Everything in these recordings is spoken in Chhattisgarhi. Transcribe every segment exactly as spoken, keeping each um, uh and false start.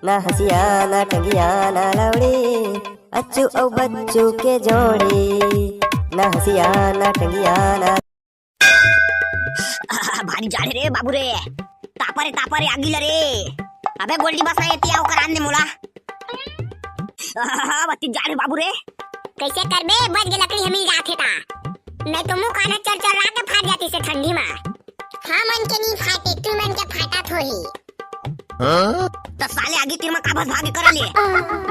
ना हँसिया, ना टंगिया, ना लौड़ी, अच्छू अउ बच्चू के जोड़ी। ना हँसिया, ना टंगिया, ना भारी जाड़ रे बाबू रे, तापा रे, तापा रे, आगी ला रे। अबे गोल्डी, बस ना एती, आओ करान दे मोला। बत्ती जाड़ रे बाबू रे। कैसे करबे, बच गे लकड़ी हमी जाथे ता। नहीं तो मुंह काना चर चर के फाट जाती से ठंडी मा। हाँ मन के नहीं फाटे, तू मन के फाटा थोही। त साले आगी तीर मा काबस भागे कर ले।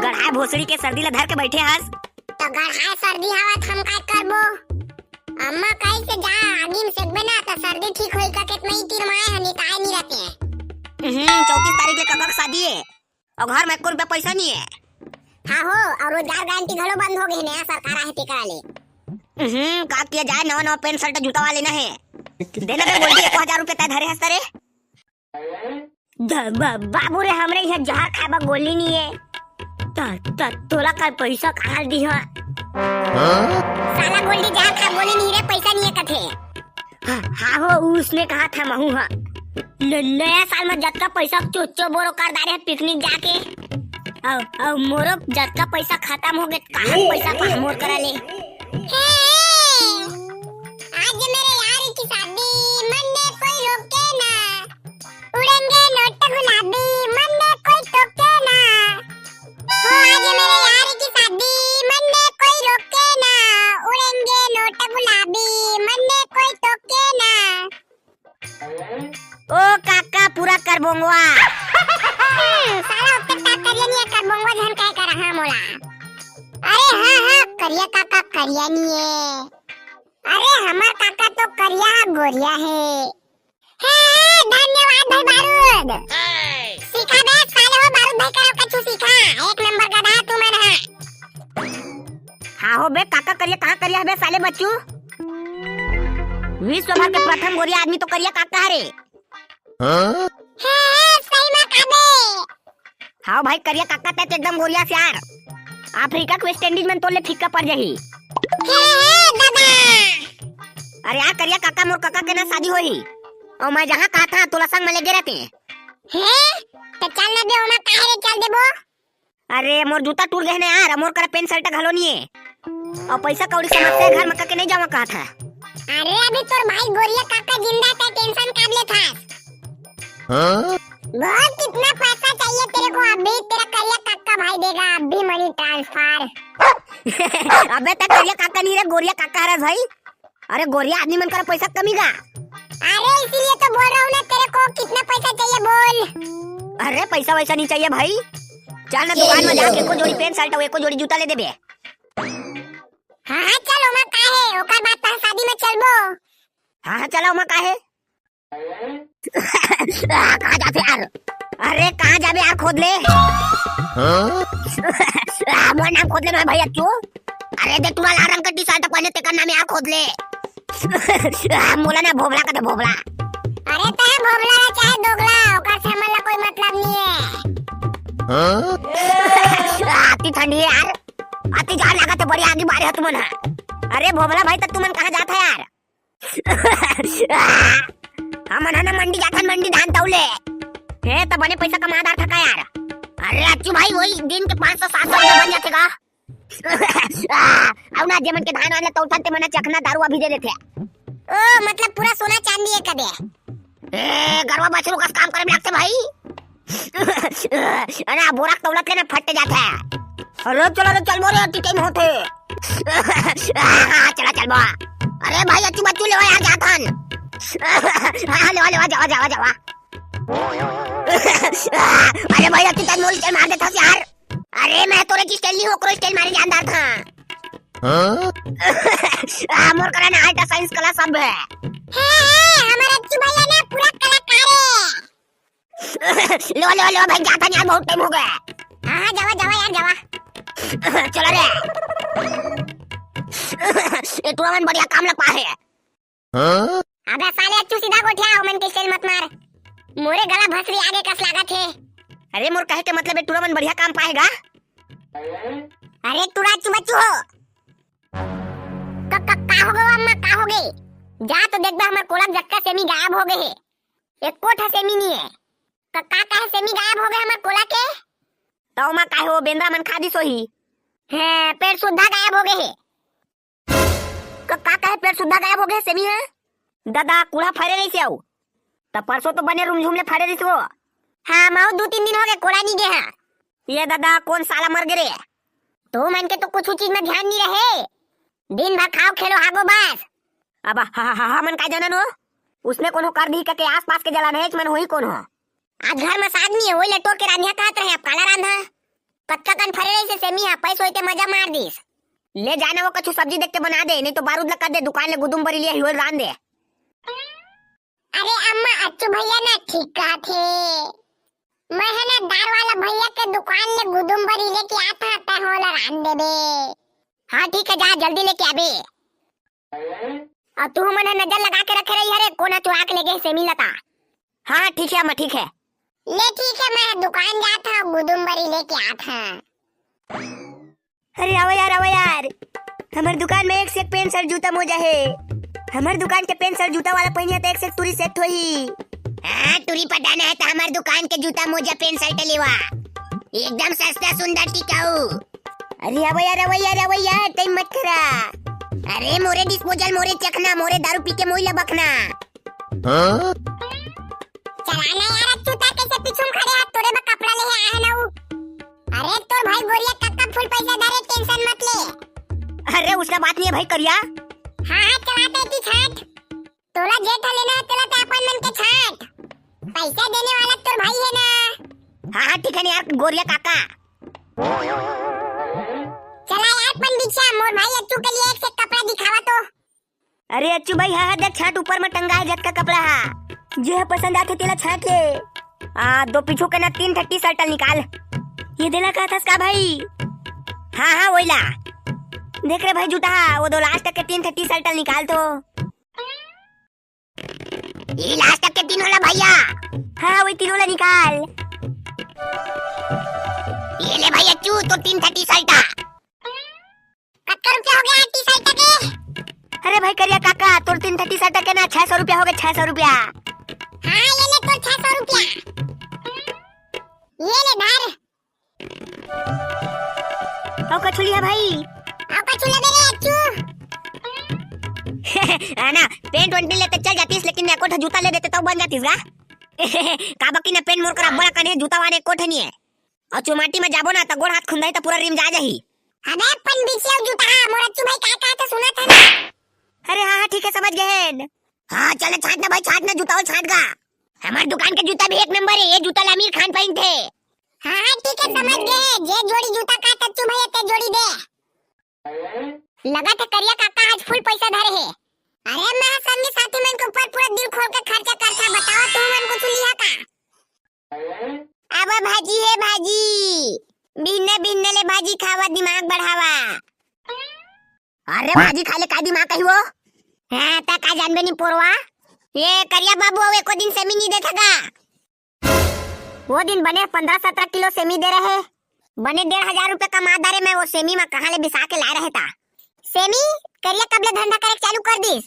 गढ़ाए भोसड़ी के सर्दी ला धर के बैठे हस। त गढ़ाए सर्दी हवत हम काय करबो? अम्मा कही से जा, आगी में सेकबे ना त सर्दी ठीक होई का, केतना ई तीर माए हनी, ताए नहीं रहते। हम्म, चौतीस तारीख ले कका के शादी है, और घर में एको रुपया पैसा नहीं है। हाँ हो, और रोजगार गारंटी घलो बंद हो गई नया सरकार आहे तेकरा ले। हम्म, का किया जाए, नवा नवा पैंट शर्ट जूता वाले ना है। देना बे गोल्डी, एको हजार रुपया तय धरे हस तरे। द-, ब-, बाबू रे, हमरे इहाँ जहर खाए बर गोली नहीं है। त, त, तोला कल पैसा कहाँ दिहा? हाँ? साला गोल्डी, जहर खाए गोली नहीं रे, पैसा नहीं है कथे। हाँ, हाँ हो, उसने कहा था महू हा। न-, नया साल में जतका पैसा चोचो बोरो कर डारे है पिकनिक जाके। अब, अब मोरो जतका पैसा खत्म हो गए, कहाँ पैसा पा मोर करा ले। हे, आज मेरे यार की शादी, मन में कोई रोके ना। उड़ेंगे नोट गुलाबी, मन में कोई टोके ना। हो आज मेरे यार की शादी, मन में कोई रोके ना। उड़ेंगे नोट गुलाबी, मन में कोई टोके ना। ओ काका, पूरा करबोंगवा। हम्म, साला अब तक करिया नहीं है, करबोंगवा झन काय कर रहा मोला। अरे हाँ, हाँ, करिया काका करिया नहीं है। अरे हमार काका तो करिया गोरिया है। हे, धन्यवाद भाई बारूद। सीखा बे साले हो, बारूद भाई करा कछु सीखा। एक नंबर गधा तू मन हा। हाँ हो बे काका, करिया कहाँ करिया है बे साले बच्चू? विश्व भर के प्रथम गोरिया आदमी तो करिया काका हरे। हाँ? हे, हे, सही में काबे। हाँ भाई, करिया काका तै तो एकदम गोरिया से यार। अफ्रीका के वेस्ट इंडीज में तोले फीका पड़ जाही। हे, हे, दादा। अरे यार, करिया काका, मोर काका के ना शादी होही। और मैं जहाँ कहा था, तोला संग में लेगे रहते। हे, तो चल ना बे, ओमा काहे रे, चल देबो। अरे, मोर जूता टूट गए ना यार, मोर करा पैंट शर्ट घलो नहीं है। और पैसा कौड़ी समस्या है, घर में कके नहीं जावा कहा था। अरे, अभी तोर भाई गोरिया काका जिंदा है, टेंशन काबर लेथस? हाँ? बोल, कितना पैसा चाहिए तेरे को? अभी तेरा करिया काका भाई देगा, अभी मनी ट्रांसफर। अबे, तक करिया काका नहीं रे, गोरिया काका हरे भाई। अरे, गोरिया आदमी मन करा पैसा कमी का? अरे, इसीलिए तो बोल रहा हूँ ना तेरे को, कितना पैसा चाहिए बोल। अरे, पैसा वैसा नहीं चाहिए भाई, चल ना दुकान में जाके एको जोड़ी पैंट शर्ट और एको जोड़ी जूता ले देबे। हाँ, हाँ, चल, ओमा का है, ओकर बाद तहां शादी में चलबो। हाँ, हाँ, चला, ओमा का है। आ, कहाँ जाथे यार? अरे, कहाँ जाबे यार, खोद ले। हाँ? आ, मोर नाम खोद ले ना भाई, अच्छू। अरे, देख, तू लाल रंग का टी शर्ट पहने, तेकर नाम यार खोद ले। आ, मोला ना भोभला कथे, भोभला। अरे, तैं भोभला ला चाहे दोगला, ओकर से हमन ला कोई मतलब नहीं है। हाँ? अति ठंडी है यार, अति जाड़ लागत है, बड़ी आगी बारे हो तुमन हा। अरे भोभला भाई, त तुमन कहाँ जात है यार? हमन हा ना मंडी जाथन, मंडी धान तौले। हे, त बने पैसा कमा डारथा का यार? अरे अच्छू भाई, वही दिन के पाँच सौ सात सौ रुपया बन जाथे का? अउ ना, जे मन के धान वान ल तौलथन, ते मन ह चखना दारू अभी दे देथे। ओ, मतलब पूरा सोना चांदी है कदे? ए, गरवा बछरू कस काम करे में लागथे भाई। अरे बोरा के तौलत ले ना फट जाथे। अरे चलो रे, चल मोरे, अति टाइम होथे। चला चल बा। अरे भाई, अति बच्चू लेवा यार, जाथन। हाँ, लेवा, लेवा, जावा, जावा, जावा। अरे भाई, अति टाइम मोरी चल मार देथस यार। अरे मैं तोरे की स्टाइल नहीं, ओकरो स्टाइल मारे जानदार था। हाँ? आ, मोर करा ना अल्ट्रा साइंस कला सब है। हे, हे, हमारा अच्छू भैया ना पूरा कलाकार है। लो, लो, लो भाई, जाता नहीं यार, बहुत टाइम हो गया। हाँ, हाँ, जावा, जावा यार, जावा। चलो रे। ये टूरा मन बढ़िया काम लग पा है। हाँ? अबे साले, अच्छू सीधा गोठिया, ओमन के स्टाइल मत मार। मोरे गला भसरी आगे कस लागत हे। अरे मोर कहे के मतलब, ये टूरा मन बढ़िया काम पाएगा। अरे टूरा अच्छू बच्चू हो। क-, क-, का हो गवा अम्मा, का हो गे? जा तो देखबे, हमर कोला जतका सेमी गायब हो गए हे। एको ठा सेमी नहीं है। क-, का कहे सेमी गायब हो गए हमर कोला के? त ओमा काहे, वो बेंदरा मन खा दिस होही। हैं, पेट सुद्धा गायब हो गे हे। क-, का कहे पेट सुद्धा गायब हो गे सेमी ह? ददा, कूड़ा फरे रहिसे अउ। त परसों तो बने रुमझुम ले फरे रहिस वो। हाँ, महू दू तीन दिन हो गे, कोड़ा नी गे हाँ। ये ददा, कोन साला मर गे रे? तुमन के तो कुछु चीज में ध्यान नी रहे। दिन भर खाओ, खेलो, हागो बस। अब ह-, ह-, ह-, हमन का जानन हो? उसने कोनो कर दिही कके आसपास के जलानहेच मन होही कोनो। आज घर में साग नी हे, वही ले टोर के रांधिया कहत रहे, अब काला रांधा? कतका कन फरे रहिसे सेमी हा, पैस होई ते मजा मार दिस। ले जाना वो कछु सब्जी देख के बना दे, नहीं तो बारूद लगा दे, दुकान ले गुदुम बरी लिया हिवल रांध दे। अरे अम्मा, अच्छू भैया ना ठीक कहत हे। मैं है ना दार वाला भैया के दुकान ले गुदुम बरी लेके आता, तै होला रांध देबे। हाँ ठीक है, जा जल्दी लेके आबे। अउ तू मन ह नजर लगा के रखे रही हरे, कोन ह चुरा के ले गे सेमी लता। हाँ, हाँ, ठीक है अम्मा, ठीक है। ले ठीक है, मैं दुकान जात हूँ, गुदुम बरी लेके आत हूँ। अरे आवा यार, आवा यार, हमर दुकान में एक से एक पेंट शर्ट जूता मोजा हे। हमर दुकान के पेंट शर्ट जूता वाला पहिनिया त एक से एक टूरी सेट होही। हाँ, टूरी पटाना है त हमर दुकान के जूता मोजा पेंट शर्ट लेवा, एकदम सस्ता, सुंदर, टिकाऊ। अरे आवा यार, आवा यार, आवा यार, टाइम मत करा। अरे मोरे डिस्पोजल, मोरे चखना, मोरे दारू पी के मोई लबकना। हाँ? चला ना यार, चूता कैसे पीछू में खड़े हाथ तोरे बर कपड़ा ले आए है ना वो। अरे तोर भाई गोरिया कक्का फुल पैसा धरे, टेंशन मत ले। अरे उसका बात नहीं है भाई करिया। हाँ हाँ, चलाते की छाट। तोला जे ठा लेना है, तेला ते अपन मन के छाट। पैसा देने वाला तोर भाई है ना। हाँ, हाँ, ठीक है ना यार, गोरिया काका। चला यार, पंडित श्याम, मोर भाई अच्छू के लिए एक से कपड़ा दिखावा तो। अरे अच्छू भाई, हाँ, हाँ, देख, छाट ऊपर में टंगा है जतका कपड़ा हा। जे पसंद आथे, तेला छाट ले। आ, दो पीछू के ना तीन ठट्टी शर्टल निकाल। ये देला कहत हस का भाई? हाँ, हाँ, वही ला। देख रे भाई, जूता हा, वो दो लास्ट के तीन ठट्टी शर्टल निकाल तो। ये लास्ट के तीनों ला भैया। हाँ, वही तीनों ला निकाल। ये ले भैया चू, तो तीन ठा टी शर्ट। कतका रुपया हो गया टी शर्ट के? अरे भाई करिया काका, तोर तीन ठा टी शर्ट के ना छह सौ रुपया हो गया, छह सौ रुपया। हाँ, ये ले तोर छह सौ रुपया। ये ले धर। अउ कछु लिहा भाई? अउ कछु लेबे रे अच्छू? है ना, पेंट वेंट नहीं लेते चल जातीस, लेकिन एको ठो जूता ले देते तो बन जातीस गा। काबा कि ना पेंट मोर करा बड़ा कने जूता वाने एको ठो नहीं है। अउ चुमाटी में जाबो ना त गोड़ हाथ खुंदाई त पूरा रिम जा जाही। अबे पंडित जी, जूता हा, मोर अच्छू भाई का कहा था सुना था ना? अरे हाँ, हाँ, ठीक है, समझ गए हैं। हाँ, चल छाट ना भाई, छाट ना, जूता हो छाट गा। हमार दुकान के जूता भी एक नंबर है, ये जूता ला अमीर खान पहनथे। हाँ, हाँ, ठीक है, समझ गए। जे जोड़ी जूता का तच्चू भैया ते जोड़ी दे। लगा थे करिया काका आज फुल पैसा धरे है। अरे मैं संगी साथी मन के ऊपर पूरा दिल खोल के खर्चा करता, बतावा तू मन कुछ लिहा का? अब भाजी है भाजी, बिहने बिहने ले भाजी खावा, दिमाग बढ़ावा। अरे भाजी खा ले, का दिमाग कही वो? हाँ, ता का जानबे नी पोरवा? ये करिया बाबू, अब एको दिन सेमी नी देथे का? वो दिन बने पन्द्रह सत्रह किलो सेमी दे रहे, बने डेढ़ हजार रुपया कमा डारे मैं वो सेमी में, कहाँ ले बिसा के लाए रहे ता। सेमी, करिया कब ले धंधा करे चालू कर दिस?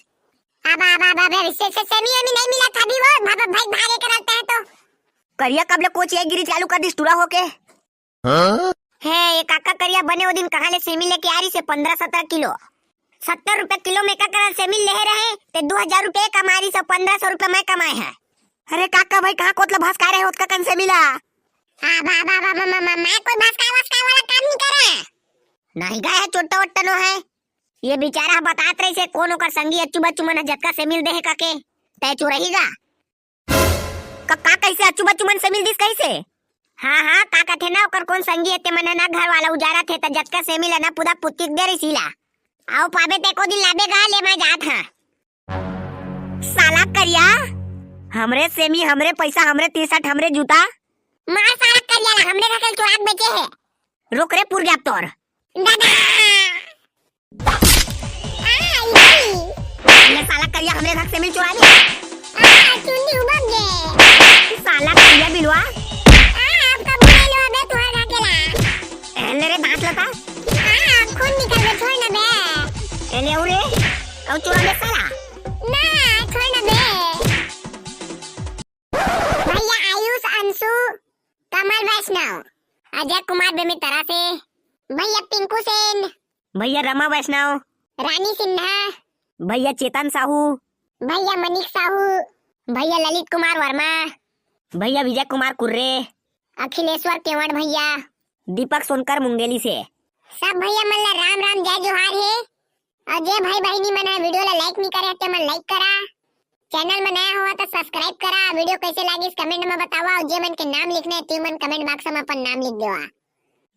अब, अब, अब, अब, से, से, सेमी एमी नहीं मिला था अभी वो, भा-, भा-, भाई भागे के रहते हैं तो। करिया कब ले कोचिया गिरी चालू कर दिस टूरा होके? हाँ? हे, ये काका करिया बने वो दिन कहाँ ले सेमी लेके आ रही से पन्द्रह सत्रह किलो। सत्तर रुपया किलो में का करा सेमी ले रहे, ते दो हजार रुपये कमा रही से पन्द्रह सौ रुपया मैं कमाए है। अरे काका भाई, कहाँ कोतला भसका रहे ओतका कन सेमी ला? हाँ, बा, बा, बा, बा, बा, बा, मैं कोई भसका वसका वाला काम नहीं करे। नहीं गए है, चोट्टा वोट्टा नो है। ये बेचारा बतात रही से कोन ओकर संगी अच्छू बच्चू मन जतका सेमी दे है काके, तय चुरही गा। का, का कइसे अचू बचू मन सेमी ल दिस कइसे? हाँ, हाँ, का कथे ना, ओकर कोन संगी हे, ते मन ह ना घर वाला उजारत हे, त जतका सेमी ल ना पूरा पुत्ती दे रही सीला। आओ पाबे ते को दिन लाबे गा, ले मैं जात हाँ। साला करिया, हमरे सेमी, हमरे पैसा, हमरे टी शर्ट, हमरे जूता। मार साला करिया ला, हमरे घर के चोराक बेचे हे। रोक रे पुर गया तोर। दादा! आ, ई! ले साला करिया हमरे घर से मिल चुरा ले। आ, चुन्नी उबक गे। साला करिया बिलवा। आ, अब कब ले लो अबे तोहर घर के ला? ए, ले रे दांत लता। आ, खून निकल गए, छोड़ ना बे। ए, ले उरे। कौ चुरा ले साला। ना, छोड़ ना बे। भैया आयुष, अंशु, कमल वैष्णव, अजय कुमार बेमेतरा से, भैया पिंकू सेन, भैया रमा वैष्णव, रानी सिन्हा, भैया चेतन साहू, भैया मनीष साहू, भैया ललित कुमार वर्मा, भैया विजय कुमार कुर्रे, अखिलेश्वर केवट भैया, दीपक सोनकर मुंगेली से। सब भैया मन ला राम राम, जय जोहार हे। और जे भाई बहिनी मन ह वीडियो ला लाइक नहीं करे ते मन लाइक करा, चैनल में नया हुआ तो सब्सक्राइब करा। वीडियो कैसे लागिस कमेंट में बतावा, और जे मन के नाम लिखना है ते मन कमेंट बॉक्स में अपन नाम लिख देवा।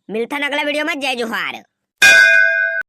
मिलथन अगला वीडियो में, जय जोहार।